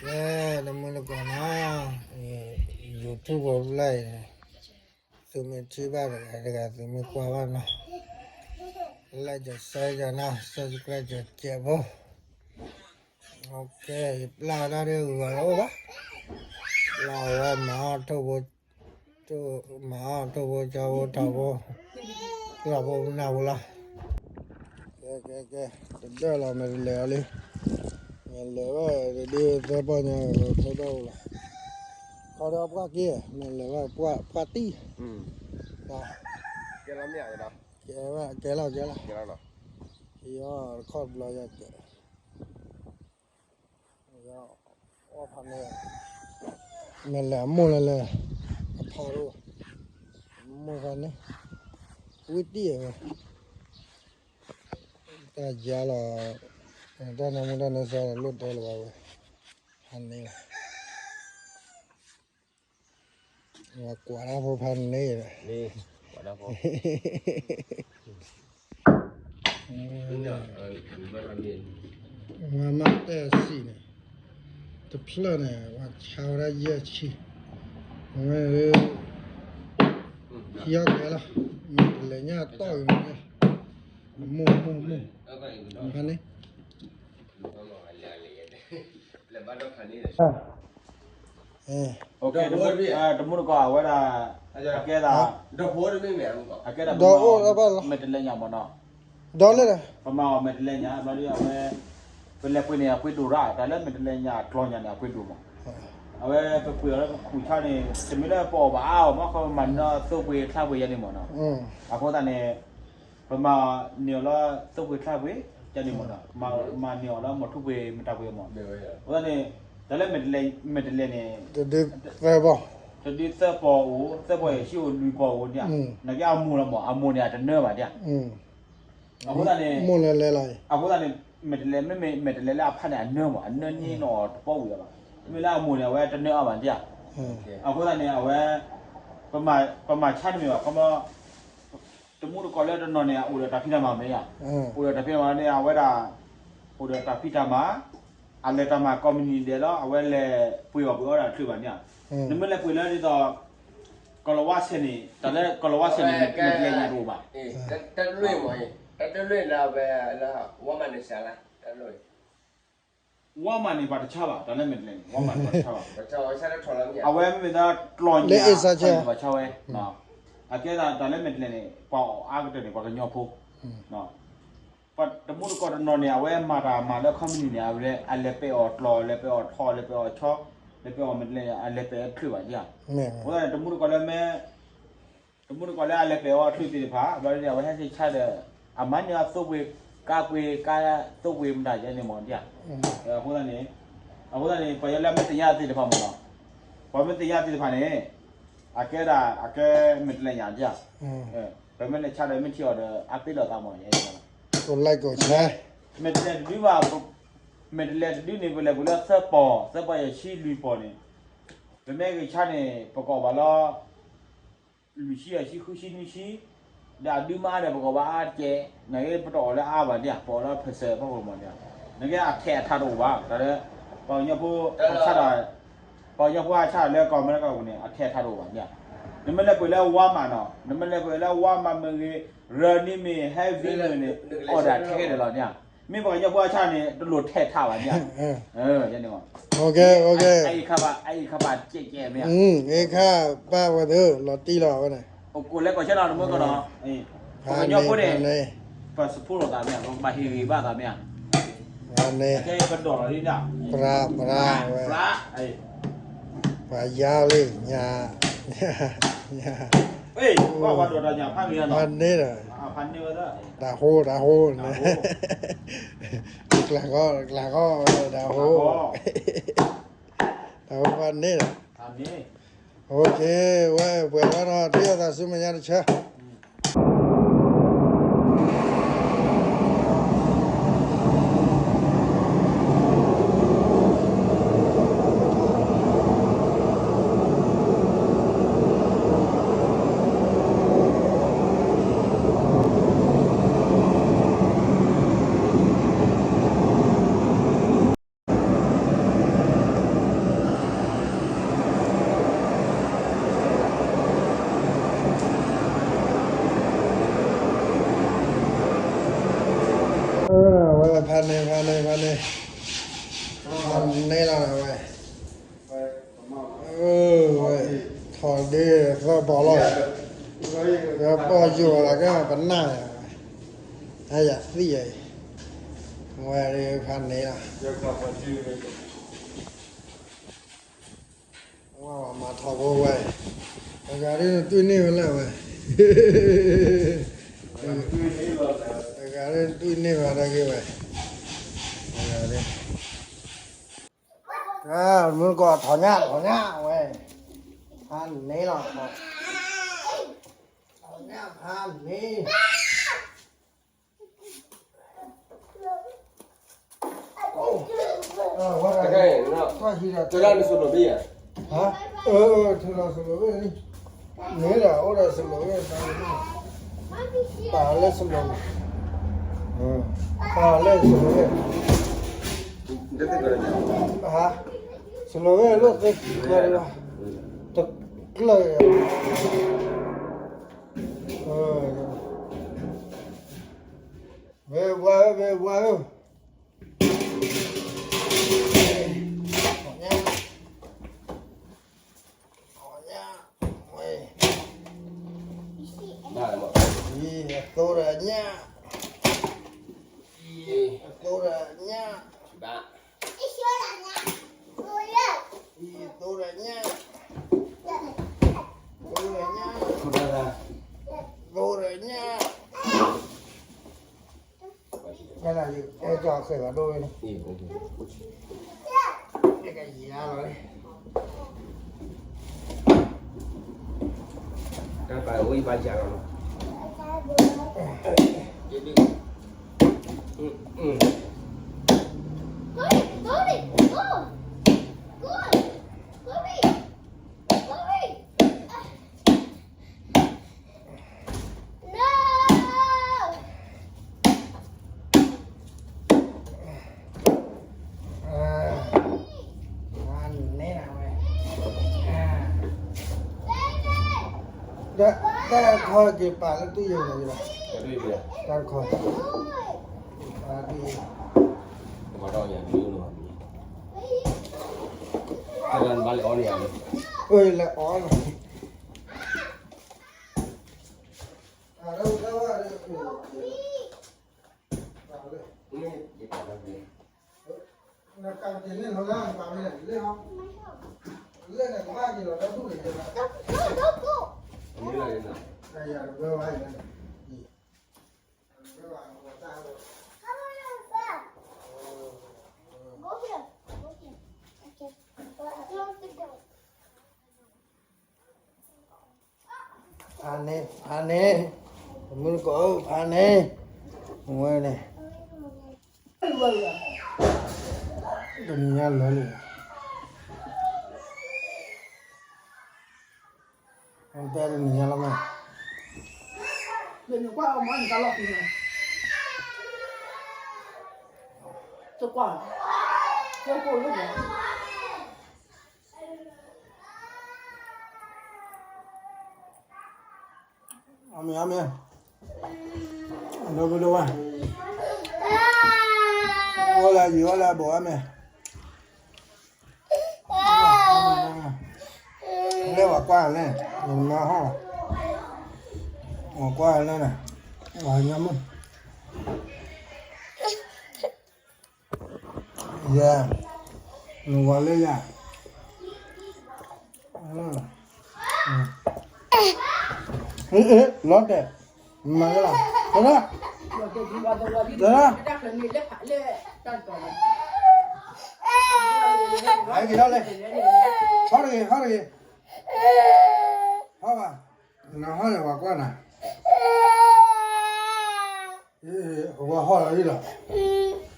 ကဲ, တမုၢ်တကိးနီၤ, YouTube ပူၤလၢ်အံၤန့ၣ်, သုမ့ၢ်ထံၣ်ဘၣ်တဂၤတဂၤ သုမ့ၢ်ကွၢ်ဘၣ်နီၤ, like က share ကနီၤ, subscribe ကကဲးဖိ, ယပျၢ်ဝဲဒၣ်ဒ်ဂီၤလၢအိၣ်ဘၣ်, ပျၢ်ဝဲမၤအီၣ်ထိၣ်ဖိ မၤအီၣ်ထိၣ်ဖိကၠီဖိထီဖိ, ကျီၢ်ဖိပနၢ်ဖိလီၤ. ကဲကဲကဲ, တဒၢၣ်လီၤ မဲာ်တလဲၤအီၤလံ, မဲာ်လဲၤဝဲတဒုသၢပီၢ်ညါ ဖဲဒၣ်အိၣ်လီၤ, ခီဒီးပှၢ်က့ၤ မဲာ်လဲၤဝဲပှၢ်တံၢ်, ကဲလီၤကဲလီၤ, ယခီၣ်တဘျီယကဲ အီၣ်ဖးန့ၣ်, မ့ၢ်လဲၤအမိၢ်လၢလဲၤ, အဖးဒိၣ်, အမိၢ်ဖးန့ၣ်, ဝံတံၢ်ဝဲ, တၢ်ယါလီၤ, တၢ်နၢမူတၢ်နၢဆါလီၤလိၣ်တဲလၢၤဘၣ်ဝဲ, ဖးန့ၣ်လီၤ. ကွၢ်တၢ်ဖိဖးန့ၣ်, ဝဲမ့ၢ်တဲစံးန့ၣ်, တဖျၢၣ်န့ၣ် ပှၤဆါဝဲဒၣ်ယဲၢ်ဆံ, ဝဲ, ဟံးအီၣ်ကဲလီၤ, မ့ၢ်တလဲၤညၣ်တီၢ်အံၤမ့ၢ်, အမိၢ်မိၢ်မိၢ်, ဖးန့ၣ် တမုၢ်တကိးအဝဲဒၣ်, အကဲဒၣ်, အကဲဒၣ်, ဒီးအိၣ်ဒီးဘၣ်လီၤ, မဲာ်တလဲညါမ့ၢ်နီၤ, ဒီးလၢ, ပမၤအီၤမဲာ်တလဲညါ ဘျီဒ်အဝဲ, ပလဲၤပှ့ၤန့ၣ် အပှ့ၤဒိၣ်ရၣ် တၢ်လၢမဲာ်တလဲညါအကျီညါန့ၣ် အပှ့ၤဒိၣ်မး, အဝဲပပှ့ၤအီၤလၢပခူၣ်ဆါန့ၣ် တမ့ၢ်လၢပအီၣ်ဘၣ်အါအီၤ မ့ၢ်ခီမၤန့ၢ်သိပှ့ၤချါပှ့ၤယါန့ၣ်မ့ၢ်နီၤ, အဃိသတးန့ၣ် ပမၤန့ၢ်အီၤလၢသိပှ့ၤချါပှ့ၤ, ကန့ၣ်မ့ၢ်နီၤ, မၤန့ၢ်အီၤလၢမီၤထူပှ့ၤမတၤပှ့ၤမ့ၢ်, အဃိသတးန့ၣ်, တၢ်လၢမဲာ်တလဲန့ၣ်, တဒုသၢပီၢ်အိၣ်, သၢပီၢ်ယဲၢ်ဆံအိၣ်လွံၢ်ပီၢ်အိၣ်ဒၣ်, နာ်က့အမိၢ်လီၤမ့ၢ် အမိၢ်န့ၣ် အတနၢဘၣ်ဒၣ်, အဃိသတးန့ၣ်, အဃိသတးန့ၣ်, မဲာ်တလဲ, မ့မ့ၢ်မဲာ်တလဲလၢအဖါန့ၣ် အနၢမ့ၢ် အနၢန့ၢ်နီၢ်အီၤတပီၢ်ဝံၤဘၣ်, မ့ၢ်လၢအမိၢ်န့ၣ် အဝဲတနၢအါဘၣ်ဒၣ်, အဃိသတးန့ၣ် အဝဲ ပမၤဆါတမ့ၢ်ဘၣ်, ခီမီ, တမုၢ်တကိးလၢတနီၤန့ၣ် အိၣ်ဒီးတၢ်ဖံးတၢ်မၤမ့ၢ်ဧါ, အိၣ်ဒီးတၢ်ဖံးတၢ်မၤန့ၣ် အဝဲဒၣ်, အိၣ်ဒီးတၢ်ဖံးတၢ်မၤ, အလဲၤတၢ်မၤကိးမုၢ်နံၤဒဲးလီၤ အဝဲလဲၤပှ့ၤအီၣ်ပှ့ၤအီတၢ်တချုးဘၣ်န့ၣ်, နမ့ၢ်လဲၤပှ့ၤလၢဒ်သိး, ကလီၤဝါဆဲးန့ၣ် တၢ်လၢကလီၤဝါဆဲးန့ၣ် မဲာ်တလဲညါတအိၣ်ဘၣ်, တၢ်တလွ့ၢ်မ့ၢ်, တၢ်တလွ့ၢ်လၢအဝဲလၢ ဝါမးန့ၣ်စှၤလၢ, တၢ်တလွ့ၢ် ဝါမးန့ၣ် ပှၤတဆါဘၣ်, တၢ်လၢမဲာ်တလဲန့ၣ် ဝါမးန့ၣ် ပှၤတဆါဘၣ်, အဝဲမ့ၢ်ဒၣ်ကျီၢ်ညါ, ပှၤဆါဝဲ, အကဲဒၣ်တၢ်လၢမဲာ်တလဲန့ၣ် ပှၤအီၣ်အါကတၢၢ်န့ၣ် ပှၤကညီဖိ, ပှၤတမုၢ်တကိးတနီၤန့ၣ် အဝဲမၤတၢ်မၤလၢ company န့ၣ် အဝဲ အလဲၤပဲာ်အီၣ်ကျီၢ် လဲၤပဲာ်အီၣ်ထီၣ် လဲၤပဲာ်အီၣ်ဆီ, လဲၤပဲာ်အီၣ်မဲာ်တလဲန့ၣ် အလဲၤပဲာ်အီၣ်တချုးဘၣ်ဒၣ်, အဃိသတးန့ၣ် တမုၢ်တကိးလၢမဲာ် တမုၢ်တကိးလၢအလဲၤပဲာ်အီၣ်အချုးသ့ၣ်တဖၣ် ဘျီဒ်န့ၣ် အဝဲဟဲက့ၤဆါဒီး, အမၤန့ၢ်အသိပှ့ၤ, ကါပှ့ၤ, ကါသိပှ့ၤမတၤယဲန့ၣ်မ့ၢ်ဒၣ်, အဃိသတးန့ၣ်, အဃိသတးန့ၣ် ပှၤယဲလၢမ့ၢ်တယာ်သ့ၣ်တဖၣ်မ့ၢ်နီၤ, ပှၤမ့ၢ်တယာ်သ့ၣ်တဖၣ်န့ၣ်, အကဲဒၣ် အကဲမဲာ်တလဲညါဒၣ်, ပမ့ၢ်လဲၤဆါဒီးမ့ၢ်ထံၣ်အီၤဒီး အပ့ၤလိာ်သးမ့ၢ်ယဲ, မဲာ်တလဲတဒုဘၣ်, မဲာ်တလဲတဒုန့ၣ် ပလဲၤပှ့ၤလၢသၢပီၢ်, သၢပီၢ်ယဲၢ်ဆံလွံၢ်ပီၢ်န့ၣ်, ပမ့ၢ်ဂ့ၤဆါန့ၣ် ပကအီၣ်ဘၣ်လီၤ လွံၢ်ဆံယဲၢ်ဆံဃုဆံနွံဆံ, ဒီးအဒုမ့ၢ်အါဒီး ပကအီၣ်ဘၣ်အါတက့ၢ်, နာ်က့ပတအီၣ်လၢအါဘၣ်ဒၣ်, ပအီၣ်လၢ percent ဖီခိၣ်မ့ၢ်ဒၣ်, နာ်က့အထဲးအထးတအိၣ်ဘၣ်, တၢ်လၢ ပှၤကညီဖိအဆါတၢ်, ပှၤကညီဖိအဆါတၢ်လၢကီၢ်အမဲရကၤပူၤန့ၣ် အထဲးအထးတအိၣ်ဘၣ်ဒၣ်, နမ့ၢ်လဲၤပှ့ၤလၢ Walmart နီၤ, နမ့ၢ်လဲၤပှ့ၤလၢ Walmart မ့ၢ်ဂ့ၤ, Raley's မ့ၢ်ဂ့ၤ, Heavy မ့ၢ်ဂ့ၤန့ၣ် အီၣ်ဒၣ်ထဲးဒီးလီၤဒၣ်, မ့ၢ်ပှၤကညီဖိအဆါန့ၣ် တလိၣ်ထဲးထးဘၣ်ဒၣ်, န့ၣ်မ့ၢ် အအံၤခါဘၣ်, အအံၤခါဘၣ်ကဲကဲမ့ၢ်ဧါ, အအံၤခါဘၣ်ဝဲသ့ၣ် လီၤတံၢ်လီၤဝဲန့ၣ်, အိၣ်ကိးလဲၣ်ကိးဆၢနီၤ တမုၢ်ကနီၤ, ပှၤကညီဖိန့ၣ်, ပှၤ support လိာ်သးမ့ၢ်ဧါ, ပကဘၣ်ဟ့ၣ်ဂံၢ်ဘါသးမ့ၢ်ဧါ, န့ၣ်, ကဲပဒိၣ်လီၤဒၣ်, ပှၤယါလံ, ပှၤဒိၣ်တၢ်ညၣ်ဖးန့ၣ်ဒီး, တၢ်ဟိတၢ်ဟိ, ကျၢၤဃီ, ကျၢၤဃီ, တၢ်ဟိ, တၢ်ဟိဖးန့ၣ်ဒီး, ဝဲပှဲၤဝဲနီၤ ထံၣ်အသးဆူမဲာ်ညါတဆၢ. ဖါန့ၣ် ဖါန့ၣ် ဖါန့ၣ်လီၤဝဲ, အဝဲ ထီၣ်ဒ့သၢပီၤလီၤ, ဒီးပီၢ်ယိာ်လီၤကပနၢ်ယၤ, အယၤသံၣ်အံၤ, ဝဲဖါန့ၣ်လီၤ. ဝဲမၤထီၣ်ဖိဝဲ, တဂၤဒ်နတွံၢ်န့ၢ်ဝဲလၢဝဲ, တဂၤဒ်နတွံၢ်န့ၢ်ဝဲတဂ့ၤဝဲ, တဂၤဒ်, မုၢ်ကီၢ်ထီၣ်ညၣ်ထီၣ်ညၣ်ဝဲ, ဖါန့ၣ်လီၤ, ထီၣ်ညၣ်ဖါန့ၣ် တခါအံၤ, တဂၤန့ၣ်စလိၣ်ဘ့ၣ်ယၤ, ဟါ, အၢ ထုးလီၤစလိၣ်ဘ့ၣ်န့ၣ်, မ့ၢ်ဒၣ်အိၣ်ဒီးစလိၣ်ဘ့ၣ်, ပာ်လၢစလိၣ်, ပာ်လၢစလိၣ်ဘ့ၣ်, ဟါ, စလိၣ်ဘ့ၣ်လိၣ်သ့, တကျၢၢ်, ဝဲဝါဧၢ ဝဲဝါဧၢ, အသိဒီးညၣ်, အသိဒီးညၣ်, အသိဒီးညၣ်, အသိဒီးညၣ်, အသိဒီးညၣ် ကဲလၢယကဲကီၢ်ဃဲၤဘၣ်ဒိဝဲန့ၣ်, ယကယၤလီၤ, တၢ်ပာ်ဝဲယဘၣ်ယၤလီၤလီၤ, တၢ်တခီက့ၤပာ်လၢတူၢ်ယိာ်န့ၣ်, တၢ်တခီ, အၢ လဲၤအီၣ်လီၤ, ဖါန့ၣ် ဖါန့ၣ်, မုၢ်ကီၢ်ဧၢ ဖါန့ၣ်, ဝဲန့ၣ်, တနံၤညါလၢာ်လံ, တဲတနံၤညါလီၤမး, ကွၢ်, ကွၢ်, ကွၢ်, ကွၢ်, အမ့ၢ် အမ့ၢ်, ဒိၣ်ဒိၣ်ဝဲ, အိၣ်လၢယံၤ အိၣ်လၢအဘိၣ်အမ့ၢ်, လၢဝဲကွၢ်လဲၣ်, နမၤဟီၣ်, ဝဲကွၢ်လဲၣ်န့ၣ်, ဝဲညါမုၢ် ယၤ, နဝၤလၢယၤ, လီၤတဲာ်, မၤလၢလီၤ, တရၢ, တရၢ, ဟဲက့ၤထီၣ်လဲၣ်, ဟီၣ်တဂ့ၤ ဟီၣ်တဂ့ၤ, ဟီၣ်ဘၣ်, နဟီၣ်န့ၣ် ဝၤကွၢ်နၤ, ဝၤဟီၣ်လီၤလံလီၤ.